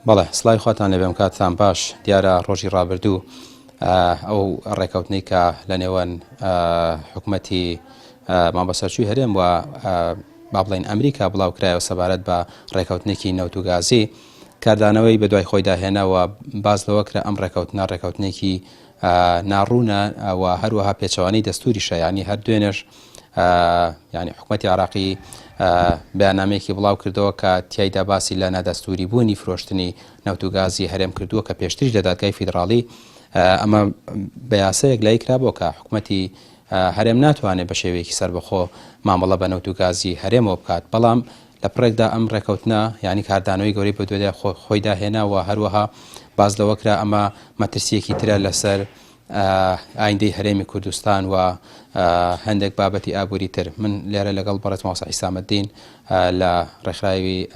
بەڵێ سڵاوی خواتان لێبێم کاتتان باش دیارە ڕۆژی ڕابردوو ئەو ڕێکەوتنەی کە لە نێوان حکومەتی مامبەسەرچووی هەرێم و با بڵێن ئەمریکا بڵاو کرایەوە سەبارەت بە ڕێکەوتنێکی نەوت و گازی کاردانەوەی بە دوای خۆیدا هێنا و باز لەوە کرا ئەم ڕێکەوتنە ڕێکەوتنێکی ناڕوونە و هەروەها پێچەوانەی دەستوریشە یانی هەر دوێنێش یانی حکومەتی عراقی بەیاننامەیەکی بڵاو کردەوە کە تیایدا باسی لە نادەستوری بوونی فرۆشتنی نەوت و گازی هەرێم کردووە کە پێشتریش لە دادگای فیدراڵی ئەمە بە یاسایەک لای کرابووە کە حکومەتی هەرێم ناتوانێت بە شێوەیەکی سەربەخۆ مامەڵە بە نەوت و گازی هەرێمەوە بکات بەڵام لە پڕێکدا ئەم ڕێکەوتنە یانی کاردانەوەی گەورەی بەدوێدا خۆیدا هێنا و هەروەها باس لەوە کرا ئەمە مەترسیەکی ترە لەسەر ئایندەی هەرێمی کوردستان و هەندێک بابەتی ئابووری تر من لێرە لەگەڵ بەڕێز مامۆستا حیسامەدین لە ڕێکخراوی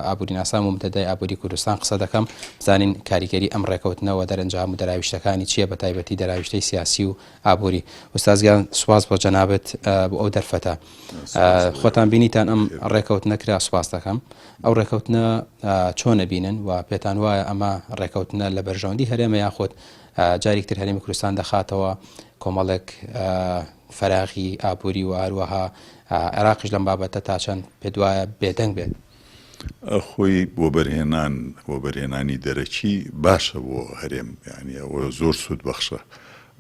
ئابووری ناسان و متەدای ئابووری کوردستان قسە دەکەم بزانین کاریگەری ئەم ڕێکەوتنەوە دەرەنجام و دەراویشتەکانی چییە بە تایبەتی دەراویشتەی سیاسی و ئابووری ئوستاز گیان سوپاس بۆ جەنابت بۆ ئەو دەرفەتە خۆتان بینیتان ئەم ڕێکەوتنە کرا سوپاس دەکەم ئەو ڕێکەوتنە چۆن بینن و پێتان وایە ئەمە ڕێکەوتنە لە بەرژەوەندی هەرێمە یاخود جارێک تر هەرێمی کوردستان دەخاتەوە کۆمەڵێک فەراغی ئابووری و هەروەها عێراقیش لەم بابەتە تا چەند پێدوایە بێدەنگ بێت. خۆی وەبەرهێنان وەبەرهێنانی دەرەکی باشە بۆ هەرێم یانی ئەوە زۆر سوود بەخشە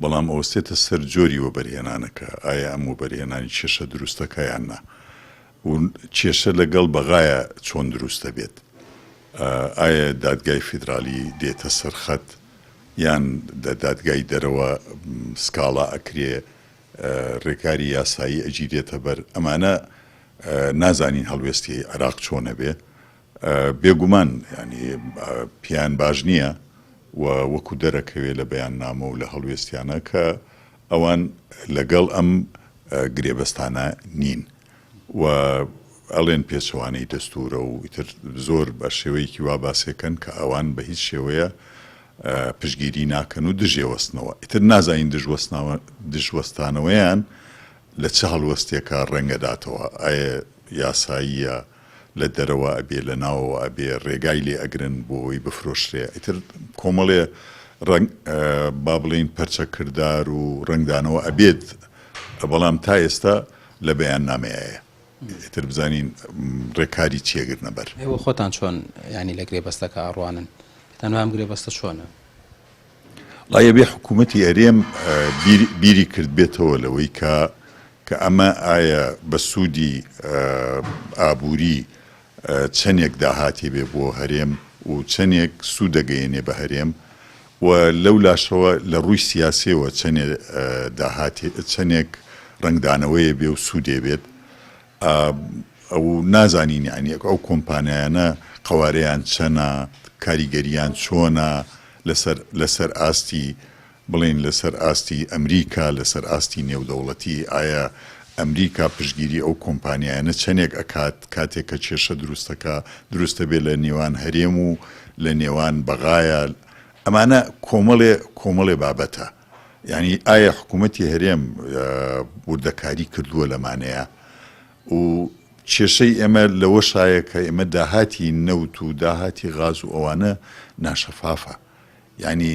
بەڵام ئەوەستێتە سەر جۆری وەبەرهێنانەکە ئایا ئەم وەبەرهێنانی کێشە دروستەکە یان نا و کێشە لەگەڵ بەغایە چۆن دروست دەبێت ئایا دادگای فیدرالی دێتە سەر خەت یان لە دادگای دەرەوە سکاڵا ئەکرێ ڕێکاری یاسایی ئەگیرێتە بەر، ئەمانە نازانین هەڵوێستی عێراق چۆن ئەبێ، بێگومان یانی پێیان باش نییە و وەکو دەرەکەوێ لە بەیاننامە و لە هەڵوێستیانە کە ئەوان لەگەڵ ئەم گرێبەستانە نین. و ئەڵێن پێچەوانەی دەستوورە و ئیتر زۆر بە شێوەیەکی وا باسێکەن کە ئەوان بە هیچ شێوەیە پشتگیری ناکەن و دژێ وەستنەوە. ئیتر نازانین دژوەستانەوەیان لە چ هەڵوەستێکا ڕەنگەداتەوە، ئایا یاساییە، لە دەرەوە ئەبێ، لە ناوەوە ئەبێ، ڕێگای لێ ئەگرن بۆ ئەوەی بفرۆشرێ، ئیتر کۆمەڵێ ڕەنگ با بڵێین پەرچەکردار و ڕەنگدانەوە ئەبێت، بەڵام تا ئێستا لە بەیاننامەیایە ئیتر بزانین ڕێکاری چی ئەگرنە بەر. ئێوە خۆتان چۆن یانی لە گرێبەستەکە ئەڕوانن؟ پێتان وایە ئەم گرێبەستە چۆنە؟ وەڵای ئەبێ حکوومەتی هەرێم بیری کردبێتەوە لەوەی کە کە ئەمە ئایا بە سوودی ئابووری چەنێک داهاتی بێ بۆ هەرێم و چەنێک سوود دەگەیەنێ بە هەرێم و لەو لاشەوە لە ڕووی سیاسیەوە چەنێ داهاتی چەنێک ڕەنگدانەوەیە بێ و سوودێ بێت ئەو نازانین یانی ئەو کۆمپانیایانە قەوارەیان چەنە کاریگەریان چۆنە لەسەر لەسەر ئاستی بڵێین لەسەر ئاستی ئەمریکا، لەسەر ئاستی نێودەوڵەتی، ئایا ئەمریکا پشتگیری ئەو کۆمپانیایانە چەنێک ئەکات کاتێک کە کێشە دروستەکا دروست ئەبێ لە نێوان هەرێم و لە نێوان بەغایا، ئەمانە کۆمەڵێ کۆمەڵێ بابەتە. یانی ئایا حکوومەتی هەرێم وردەکاری کردووە لەمانەیە و کێشەی ئێمە لەوەشایە کە ئێمە داهاتی نەوت و داهاتی غاز و ئەوانە ناشەفافە. یانی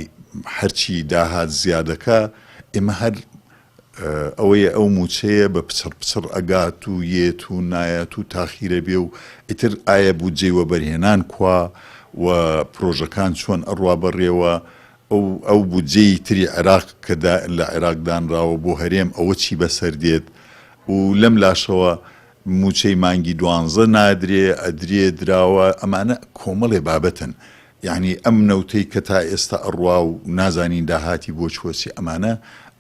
هەرچی داهات زیادەکا ئێمە هەر ئەوەیە ئەو موچەیە بە پچڕ پچڕ ئەگات و یێت و نایەت و تاخیرە بێ و ئیتر ئایا بودجەی وەبەرهێنان کوا و پرۆژەکان چۆن ئەڕوا بەڕێوە ئەو ئەو بودجەی تری عێراق کە لە عێراق دانراوە بۆ هەرێم ئەوە چی بەسەر دێت و لەم لاشەوە موچەی مانگی دوانزە نادرێ ئەدرێ دراوە ئەمانە کۆمەڵێ بابەتن یەعنی ئەم نەوتەی کە تا ئێستا ئەڕوا و نازانین داهاتی بۆ چووە چی ئەمانە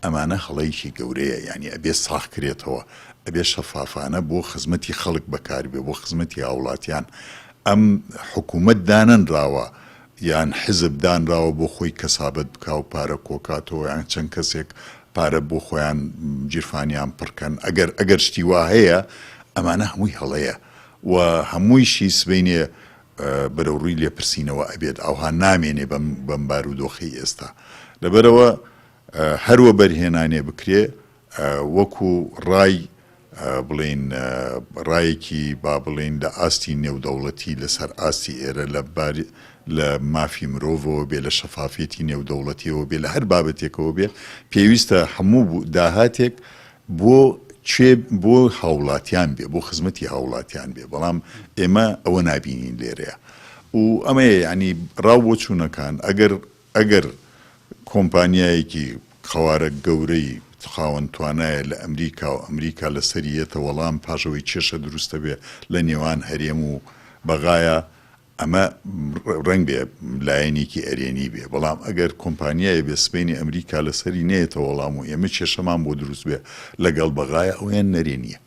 ئەمانە هەڵەیەکی گەورەیە یەعنی ئەبێ ساغ کرێتەوە ئەبێ شەفافانە بۆ خزمەتی خەڵک بەکار بێ بۆ خزمەتی هاوڵاتیان ئەم حکوومەت دانەنراوە یان حزب دانراوە بۆ خۆی کەسابەت بکا و پارە کۆکاتەوە یان چەند کەسێک پارە بۆ خۆیان گیرفانیان پڕکەن ئەگەر ئەگەر شتی وا هەیە ئەمانە هەمووی هەڵەیە و هەموویشی سبەینێ بەرەو ڕووی لێپرسینەوە ئەبێت ئەوها نامێنێ بەم بەم بارودۆخەی ئێستا لەبەرەوە هەر وەبەرهێنانێ بکرێ وەکو ڕای. بڵێین ڕایەکی با بڵێین لە ئاستی نێودەوڵەتی لەسەر ئاستی ئێرە لە باری لە مافی مرۆڤەوە بێ لە شەفافیەتی نێودەوڵەتیەوە بێ لە هەر بابەتێکەوە بێ پێویستە هەموو داهاتێک بۆ کێ بۆ هاوڵاتیان بێ بۆ خزمەتی هاوڵاتیان بێ بەڵام ئێمە ئەوە نابینین لێرەیە و ئەمەیە یعنی ڕاو بۆچوونەکان ئەگەر ئەگەر کۆمپانیایەکی قەوارە گەورەی خاوەن توانایە لە ئەمریکا و ئەمریکا لەسەری یەتە وەڵام پاش ئەوەی کێشە دروستە بێ لە نێوان هەرێم و بەغایا ئەمە ڕەنگبێ لایەنێکی ئەرێنی بێ بەڵام ئەگەر کۆمپانیایە بێ سبەینێ ئەمریکا لەسەری نەیەتە وەڵام و ئێمە کێشەمان بۆ دروست بێ لەگەڵ بەغایا ئەوەیان نەرێنیە.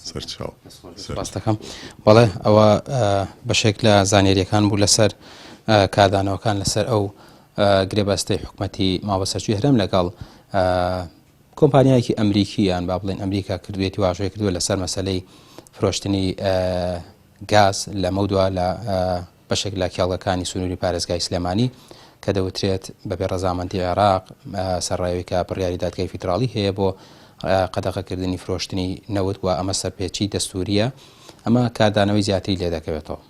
سەرچاو. سپاس دەکەم. بەڵێ ئەوە بەشێک لە زانیاریەکان بوو لەسەر کاردانەوەکان لەسەر ئەو گرێبەستەی حکومەتی ماوەسەرچوی هەرێم لەگەڵ کۆمپانیایەکی ئەمریکی یان با بڵێن ئەمریکا کردوێتی واژۆی کردووە لەسەر مەسلەی فرۆشتنی گاز لە مەودوا لە بەشێک لە کێڵگەکانی سنووری پارێزگای سلێمانی کە دەوترێت بەبێ ڕەزامەندی عێراق سەرڕایەوەی کە بڕیاری دادگای فیدراڵی هەیە بۆ قەدەغەکردنی فرۆشتنی نەوت و ئەمە سەرپێچی دەستوریە ئەمە کاردانەوەی زیاتری لێدەکەوێتەوە.